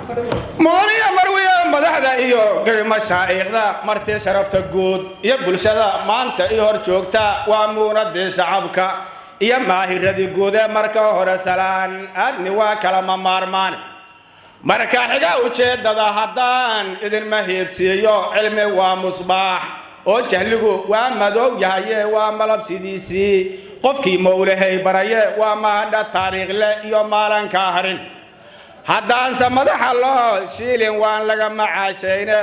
Mudaniya marwiya, madaxda iyo gabi mashaa'iikhda, marti sharafta guud iyo bulshada maanta i hor joogta, waa muunadii shacabka iyo maahiradii guud ee marka hore salaan aadmi waa kalama maarmaan. Marka xiga, ujeeddada haddaan idinma hiibsiiyo, cilmi waa musbaax oo jahligu waa madow yahaye, waa malab sidiisii qofkii mowlahay baraye, waa mahadha taariikhle iyo maalankaa harin. Haddaanse madaxa loo shiilin waan laga macaashayne,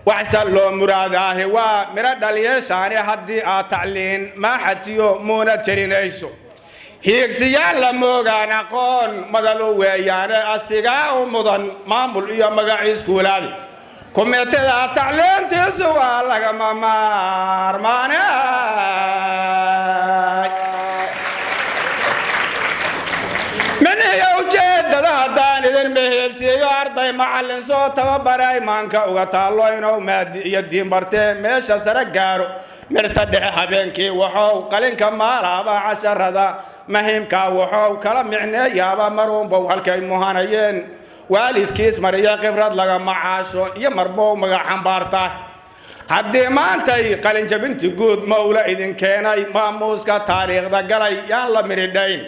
waxse loo muraadaahi waa midho dhaliyeeshaani. Haddii aad tacliin maaxatiyo muunad jerinayso, hiigsiyaal la moogaan aqoon madalu weeyaane, asigaa u mudan maamul iyo magaciiskuulaadi. Kumitada tacliintiisu waa lagama maarmaane. Minihiyo ujeedada haddaan idin meheebsiiyo, arday macallin soo tababaray maanka uga taallo inuu maadi iyo diin bartee meesha sare gaaro, mirta dhexe habeenkii waxow qalinka maalaaba, casharada muhiimkaa waxow kala micneeyaaba, maruunbow halkay muhanayeen waalidkiis mariya khibrad laga macaasho iyo marbow magac xambaarta. Haddii maantay qalinjabinti guud mowla idin keenay, maamuuska taariikhda galay yaan la miridhayn,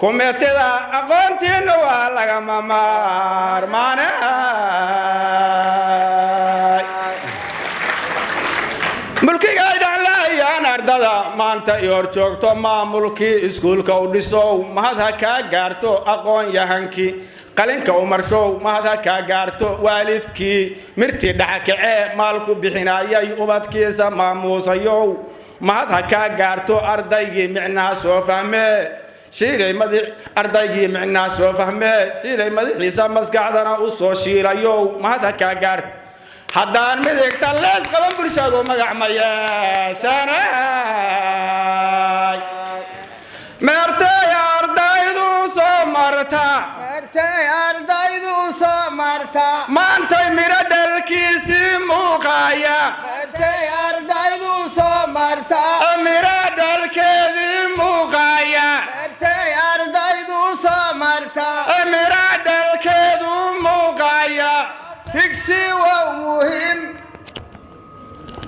kumeetida aqoontiinna waa lagama maarmaane. Mulkiga ay dhexlaayaan ardada maanta i hor joogto, maamulkii iskuulka u dhisow, mahad ha kaa gaarto. Aqoon yahankii qalinka u marshow, mahad ha kaa gaarto. Waalidkii mirtii dhaxakacee maalku bixinayay ubadkiisa maamuusayow, mahad ha kaa gaarto. Ardaygii micnaha soo fahmee shiilay madi, ardaygii micnaha soo fahmee shiilay madaxiisa maskaxdana u soo shiilayow, mahad ha kaa gaarto. Haddaan midigta lees qaban bulshadu magac ma yeeshanay. Meertay ardaydu soo marta, Meertay ardaydu soo marta, maantay midho dhalkiisii muuqaya. Meertay ardaydu soo marta, midho dhalkeedii muuqaya. Meertay ardaydu soo marta, midho dhalkeedu muuqaya. Higsi waa muhiim.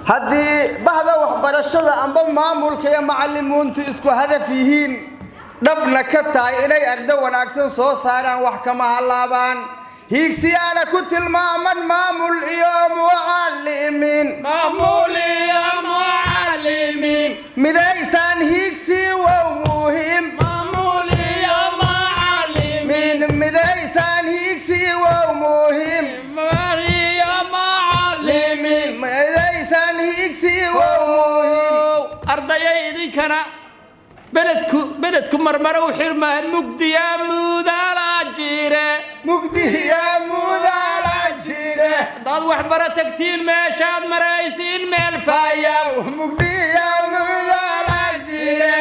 Haddii bahda waxbarashada amba maamulka iyo macalimiintu isku hadaf yihiin, dhabna ka tahay inay ardo wanaagsan soo saaraan, wax kama halaabaan. Hiigsiyaana ku tilmaaman maamul iyo mucalimiin, maamul iyo mucalimiin midaysaan. Hiigsi waa muhiim, maamul iyo macalimiin midaysaan. Hiigsi waa muhiim, maamul iyo macalimiin midaysaan. Hiigsi waa muhiim. Ardayay, idinkana beledku marmare u xirmaa, mugdiyaa mudaala jire, mugdiyaa mudaala jire. Haddaad wax bara tagtiin meeshaad maraysiin meel faaya, mugdiyaa mudaala jire.